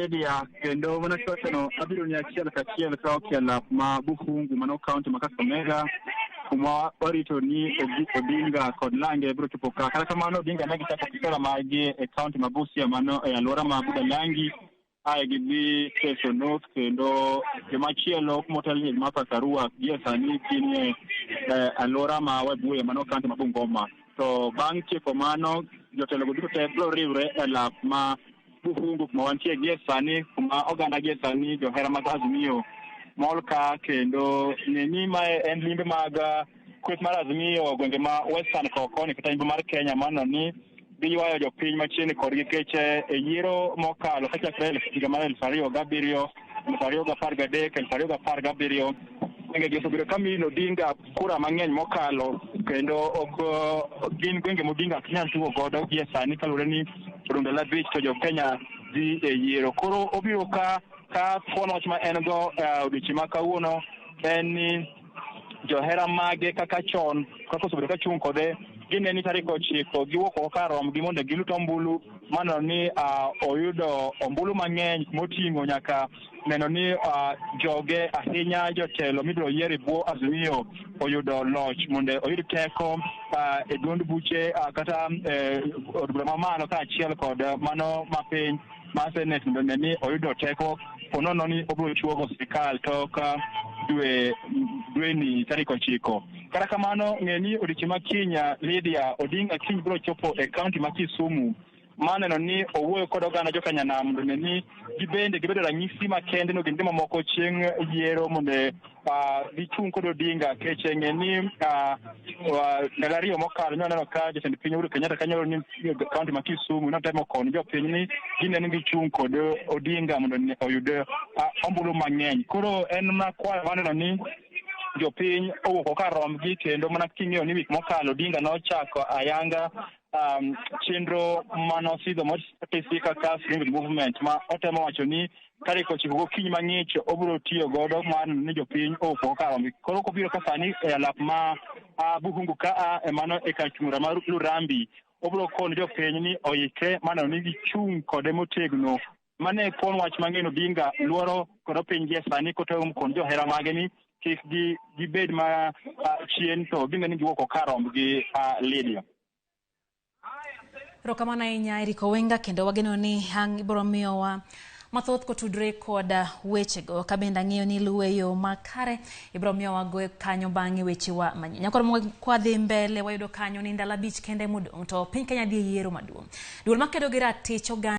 Media kendo mana kaka abiro ni achiel kachiel ka ok e lap ma Bukhungu mano kaunti ma Kakamega, kuma warito ni Odinga kod Lange biro chopo ka. Kata kamano, Odinga ne gichako kisera margi e kaunti ma Busia, mano e alwora ma Budalangi, ae gidhi Teso North, kendo jomachielo kumotelni Martha Karua gie sani gin e alwora ma Webuye, mano kaunti ma Bungoma. To bang' tieko mano, jotelogo duto te biro riwre e lap ma Bukhungu kuma wantie gie sani, kuma oganda gie sani johera mag Azimio mol ka, kendo ng'e ni mae en limbe mag kweth mar Azimio gwenge ma Western koni kata imbo mar Kenya, mano ni giywayo jopiny machiegni kodgi kech e yiero mokalo kachakre higa mar 2007, 2013, 2017, gwenge gi osebedo ka miyo Odinga kura mang'eny mokalo, kendo ok gin gwenge ma Odinga ok nyal tugo godo gie sani, kaluwore ni odong' ndalo 5 to jo Kenya dhi e yiero. Koro obiro ka thuon wach ma en go odiochieng' ma kawuono en ni johera mage kaka chon kaka osebedo ka chung' kode gine ni tarik 9 giwuok oko kar romgi mondo gilut ombulu maneno ni oyudo ombulu mang'eny moting'o nyaka neno ni joge, ahinya jotelo mibiro yier e bwo Azimio, oyudo loch mondo oyud teko e duond buche kata od bura mamalo kaachiel kod mano mapiny mar Senate, mondo ne ni oyudo teko ponono ni obiro chuogo sirikal tok dwe dweni tarik 9. Kata kamano, ng'e ni odiochieng' ma kiny, Lydia, Odinga kiny biro chopo e kaunti ma Kisumu maneno ni owuoyo kod oganda joka nyanam mondo ne ni gibende gibedo ranyisi makende ne ogendni mamoko chieng' yiero mondo gichung' kod Odinga kech ng'e ni ndalo 2 mokalo ne waneno ka jatend piny Uhuru Kenyatta kanyo ni kaunti ma Kisumu notemo konyo jopiny ni gineno ni gichung' kod Odinga mondo oyud ombulu mang'eny. Koro en mana kwayo maneno ni jopiny owuok kar rombgi, kendo mana king'eyo ni wik mokalo Odinga nochako ayanga chenro manosidho motisi kaka Firimbi Movement, ma otemo wacho ni tarik 9 gokinyi mang'ich obiro tiyo godo mar ni jopiny owuok kar rombgi. Koro kobiro ka sani e alap ma Bukhungu ka a e mano e kar chung' mar Lurambi, obiro kono jopiny ni oikre maneno ni gichung' kode motegno. Mane kuon wach mang'eny Odinga luoro kod piny gie sani kotemo kon johera mage ni kik gibed ma chien to gine ni giwuok kar rombgi, Lydia. Erokamano ahinya, Eric Owenga, kendo wageno ni ang' ibiro miyowa mathoth kotudore kod wechego. Ka bende ang'eyo ni iluwe yo makare, ibiro miyowa go kanyo bang'e wechewa manyien. Nyakoro kwadhi mbele, wayudo kanyo ni ndalo 5 kende modong' to piny Kenya dhi e yiero maduong'. Duol makedo gi ratich oganda